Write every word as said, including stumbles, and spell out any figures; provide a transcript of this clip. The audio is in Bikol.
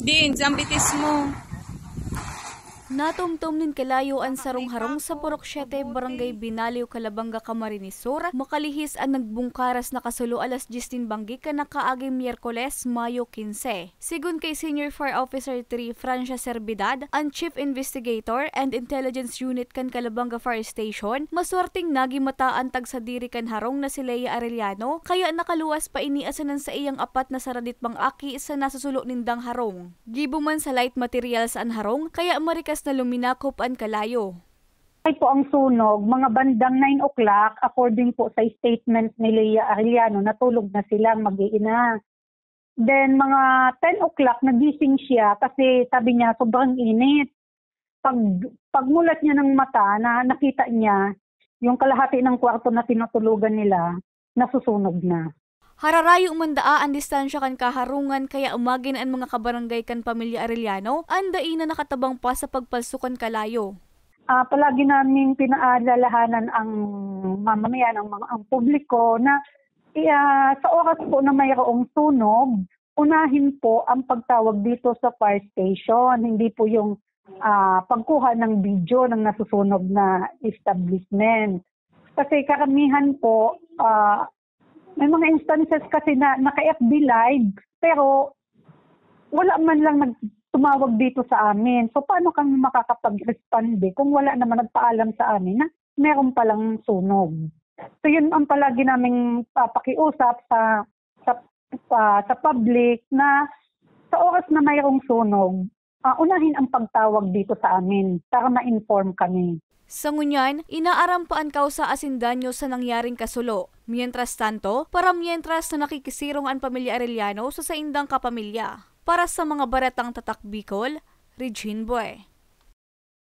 Din, zambitis mo. Natumtom nin kalayo an sarong harong sa Purok siete, Barangay Binaliw, Calabanga, Camarines Sur, makalihis an nagbungkaras na kasulo alas dyes nin banggi kan nakaaging Miyerkules, Mayo quince. Sigon kay Senior Fire Officer three, Francia Servidad, an Chief Investigator and Intelligence Unit kan Calabanga Fire Station, maswerteng nagimata an tagsadiri kan harong na si Lea Arellano, kaya nakaluwas pa ini asin an saiyang apat na saraditmang aki sa nasusulo nindang harong. Gibo man sa light materials an harong, kaya marikas na luminakop an kalayo. Ay po ang sunog, mga bandang nine o'clock, according po sa statement ni Lea Arellano, natulog na silang mag-iina. Then mga ten o'clock, nagising siya kasi sabi niya sobrang init. Pag, pagmulat niya ng mata, na nakita niya yung kalahati ng kwarto na tinutulugan nila, nasusunog na. Hararayo man daa an distansya kan kaharungan, kaya umagin an mga kabarangay kan pamilya Arellano an dai na nakatabang pa sa pagpalso kan kalayo. Ah, palagi naming pinaalalahanan ang mamamayan, ang mga ang publiko na, ah, sa oras po na mayroong sunog, unahin po ang pagtawag dito sa fire station, hindi po yung ah, pagkuha ng video ng nasusunog na establishment. Kasi karamihan po, ah, may mga instances kasi na naka-F B Live, pero wala man lang nagtumawag dito sa amin. So, paano kami makakapag-responde kung wala naman nagpaalam sa amin na meron palang sunog? So, yun ang palagi naming papakiusap sa, sa, sa, sa public na sa oras na mayroong sunog, ah, unahin ang pagtawag dito sa amin para ma-inform kami. Sa ngunyan, inaaram pa an kausa asin danyo sa nangyaring kasulo. Mientras tanto, para mientras na nakikisirong an pamilya Arellano sa saindang kapamilya. Para sa mga baretang Tatak Bicol, Regine Bue.